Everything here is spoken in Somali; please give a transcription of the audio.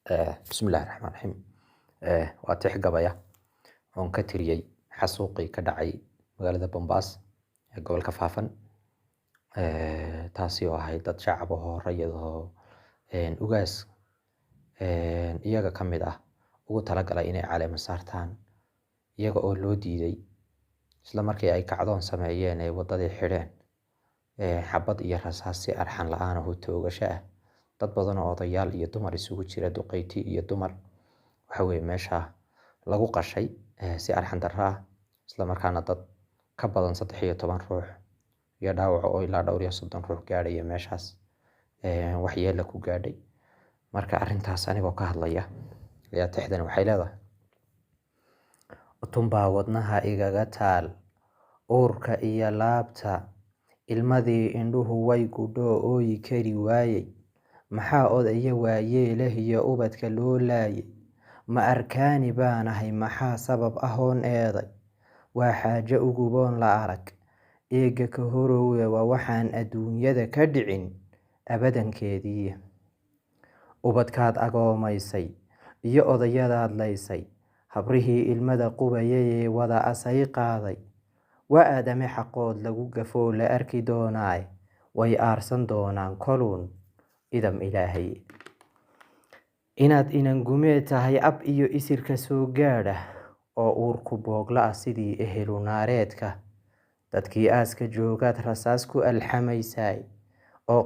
Bismillahi raxmaani raxiim. Waa tix gabaya oon ka tiriyey xasuuqii ka dhacay magaalada Bombaas ee gobolka Faafan, taasi oo ahayd dad shacab ahoo rayid ahoo ugaas iyaga ka mid ah ugu talagalay inay caleemo saartaan, iyaga oo loo diiday. Isla markii ay kacdoon sameeyeen ee wadadii xidheen, xabad iyo rasaas si arxan la-aan ah oo toogasho ah, dad badan oo odayaal iyo dumar isugu jira, duqeyti iyo dumar, waxa weye meesha lagu qashay si arxan darro ah, isla markaana dad ka badan 13 ruux iyo dhaawac oo ilaa dhowr iyo 30 ruux gaadhaya meeshaas waxyeelo ku gaadhay. Marka arrintaas anigoo ka hadlaya ayaa tixdani waxay leedahay: Utunbaa wadnaha igaga taal, uurka iyo laabta, ilmadii indhuhu way gudhoo ooyi kari waayey. Maxaa odaya waayeeleh iyo ubadka loo laayay? Ma arkaani baanahay? Maxaa sabab ahoon eeday? Waa xaajo uguboon la arag eega ka horowe, waa waxaan adduunyada ka dhicin abadankeedii. Ubadkaad agoomaysay iyo odayadaad laysay, habrihii ilmada qubayay ee wada asay qaaday, waa aadame xaqood lagu gafoo la arki doonaaye, way aarsan doonaan koluun idam Ilaahay. Inaad inangumeed tahay ab iyo isirka soo gaadha oo uurku boogla ah sidii ehelu naareedka, dadkii aaska joogaad rasaas ku alxamaysaay oo